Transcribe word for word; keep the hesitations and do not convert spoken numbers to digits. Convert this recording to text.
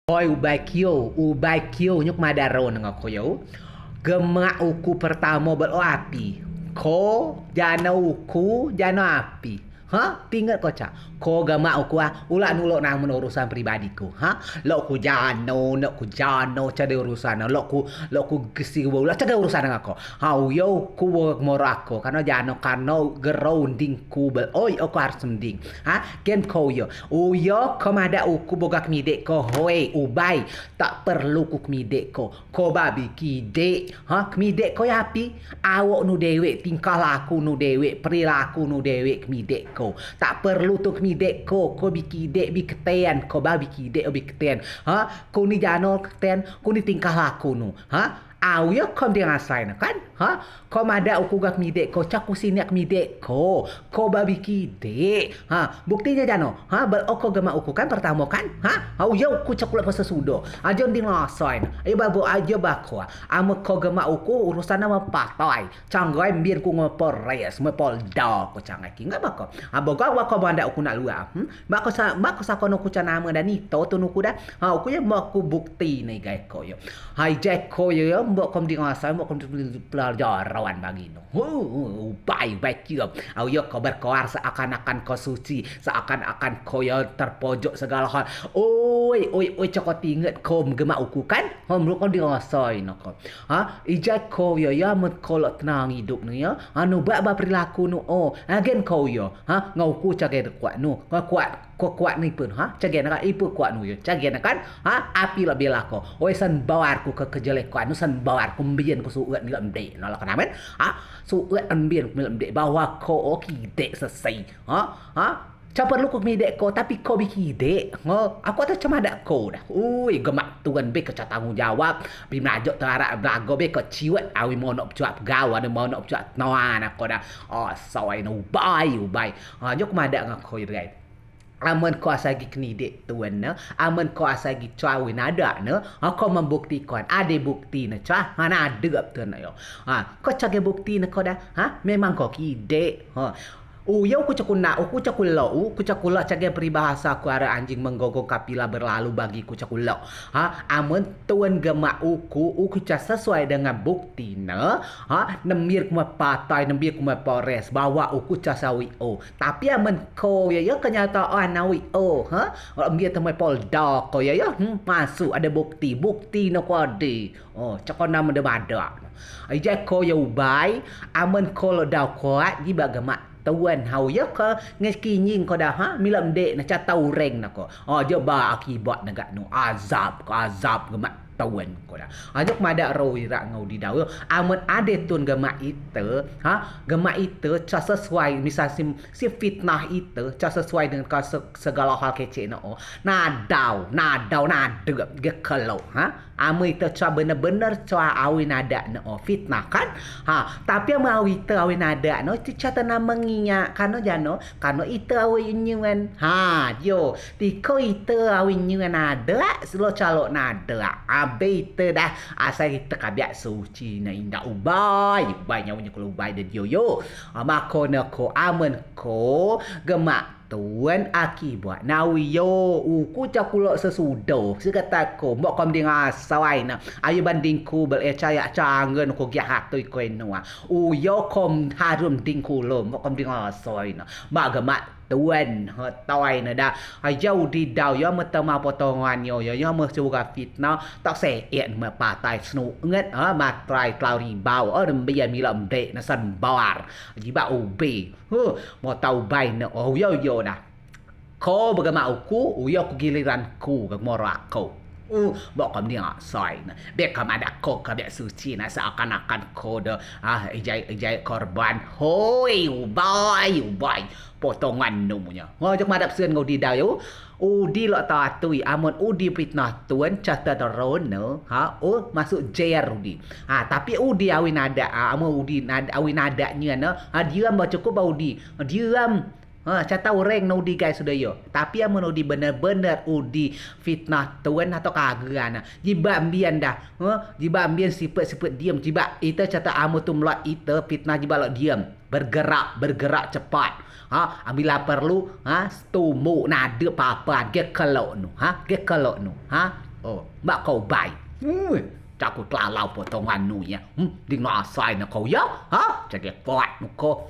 Hoi, ubai kio, ubai kio, nyuk madaro nengah ko yo. Gemak uku pertamo bel o api. Ko, jano uku, jano api. Ha, tinget ko ca. Ko gemak uku ah, ulak nulok namen urusan pribadi ku. Ha, lok ku jano, lok ku jano, cade urusan. Lok ku, lok ku gesi ulo, cade urusan nengah ko. Ha, uyo ku wo moro ako, kano jano, kano gero unding ku bel. Oi, oko harus unding. Ha, gen ko uyo. Uyo ko madeak uku boga kemidek ko, hoi, ubai. Tak perlu ku kemidek ko. Ko ba bi kidek. Ha, kemidek ko yo api. Awok nu dewek, tingkah laku nu dewek, perilaku nu dewek kemidek ko. Tak perlu tun kemidek ko, ko bi kidek, bi keten, ko ba bi kidek, bi keten. Ha, ko ni jano keten, ko ni tingkah laku nu. Ha, au yo ko mding asai ne kan. Ha, ko madeak uku ga kemidek ko, coa ku sinek kemidek ko. Ko ba bi kidek. Ha, bukti ne jano. Ha, bel o ko gemak uku kan pertamo kan. Ha, au yo uku coa kulo pasa sudo. Ajo mding asai ne. Ayo babo ajo bako. Amen ko gemak uku urusan ne amen patai. Canggai mbin ku nge Polres, nge Polda ko canggai ki. Nggak bako. Ha, boga wako madeak uku nak luak. Hmm? Bako sa, bako sako nuku ca namen dan ito tun uku da. Ha, uku yo bako bukti ne igai ko yo. Hai jai ko yo, yo, mbok ko mding asai, mbok ko mding pelajaran bagi no. Hu, ubai, ubai kio. Au yo ko berkoar seakan-akan ko suci, seakan-akan ko yo terpojok segala hal. Oi, oi, oi, coa ko tinget ko gemak uku kan. Ha, mbok ko mding asai ne ko. Ha, ijai ko yo, yo, amen ko lok tenang idup ne yo. Ha, nu bak ba perilaku nu o. Ha, gen ko yo. Ha, ngau uku coa gen kuat nu. Ngau kuat Ko kuat ne ipe, ha? Coa gen ne kan, ipe kuat nu yo. Coa gen ne kan, ha? Api lok bela ko. Oi, sen bawar ku ke kejele kuat nu, sen bawar ku mbin ku suet milok mdek. Nolak kenamen, ha? Suet mbin ku milok mdek. Bahwa ko o kidek sesei. Ha? Ha? Coa perlu ku kemidek ko, tapi ko bi kidek. Ha? Aku ata coa madeak ko da. Ui, gemak tun be ko coa tanggung jawab. Bi melajok telarak belago be ko ciwet. Awi monok pecuak pegau, ade monok pecuak noan ako da. Oh, soi ne ubai, ubai. Ha, jok madeak ngen ko igai. Amen ko asai gi kenidek tun ne, amen ko asai gi coa awei nadeak ne, ha, ko membukti ko, ade bukti ne coa, ha, nadeak tun ne yo. Ha, ko coa gen bukti ne ko da, ha, memang ko kidek, ha. Uyo ku coa ku nak, uku coa ku lok, uku coa ku lok, coa gen peribahasa ku are anjing menggonggong kafilah berlalu bagi ku coa ku lok. Ha, amen tun gemak uku, uku coa sesuai dengan bukti ne, ha, nembin ku mai patai, nembin ku mai Polres, bahwa uku coa sawei o. Tapi amen ko yo, yo kenyataan awei o, ha? Mbin temai Polda ko yo, yo, hmm, masuk ade bukti, bukti ne ko ade. Oh, coa ko nam de madeak. Ijai ko yo ubai, amen ko lok dau kuat, jibeak gemak tun hau yo ko ngekinying ko da, ha? Milok mdek ne coa tau reng ne ko. Oh, jo ba akibat ne gak nu, azab ko, azab gemak tun ko da. Ajo madeak ro irak ngen udi dau yo. Amen ade tun gemak ite, ha? Gemak ite coa sesuai, misal si, si fitnah ite coa sesuai dengan ka se, segalo hal kecek ne o. Nadau, nadau, nadeak, ge kelo, ha? Amen ite coa bener-bener coa awei nadeak ne o. Fitnah kan? Ha, tapi amen awei ite awei nadeak ne o, ite coa tenang mengiak, kano jano, kano ite awei nyuan. Ha, dio. Tiko ite awei nyuan nadeak, selo calo nadeak. Abe ite dah, asai ite kabiak suci ne indak ubai. Ubai nyau nyo kelo ubai de dio yo. Ha, mako ne ko amen ko gemak tun akibat ne awei yo. Uku coa ku lok sesudo. Sekata ko, mbok ko mding asai ne. Ayo banding ku bel e cayak cangen ko giak hatui ko enua. Uyo ko harum mding ku lo, mbok ko mding asai ne. Mak gemak tun, ha, toi ne da. Aja udi dau, yo me tema potongan yo, yo, yo me suga fitnah, tak seet me patai senu nget, ha, matrai telau ribau, ha, rembia milok mdek ne sen bawar. Jibeak ubi, huh, mo tau bai ne, oh, yo, yo da. Ko begemak uku, uyo ku giliran ku, gemoro ako. Uh, mbok ko mding asai ne. Bek ko madeak ko kabiak suci ne, seakan-akan ko de, ah, ijai, ijai korban. Hoi, ubai, ubai. Potongan nu nyo. Ngojok madeak sen ngen udi dau yo. Udi lok tau atui, amen udi fitnah tun, coa te tero ne, ha, oh, masuk jer udi. Ha, tapi udi awei nadeak, ha, amen udi nad, awei nadeak nyen ne, ha, diam ba cukup ba udi. Diam. Ha, coa tau reng ne udi gai sudo yo. Tapi amen udi bener-bener udi fitnah tun atau kagea ne. Jibeak mbin dah. Ha, jibeak mbin sipet-sipet diam. Jibeak ite coa tau amen tun melok ite fitnah jibeak lok diam. Bergerak, bergerak cepat. Ha, bila perlu, ha, setumbuk nadeak papan. Ge kelo nu. Ha, ge kelo nu. Ha. Ba ko ubai. Coa ku telalau potongan nu yo. Ding nu asai ne ko yo. Coa de kuat nu ko.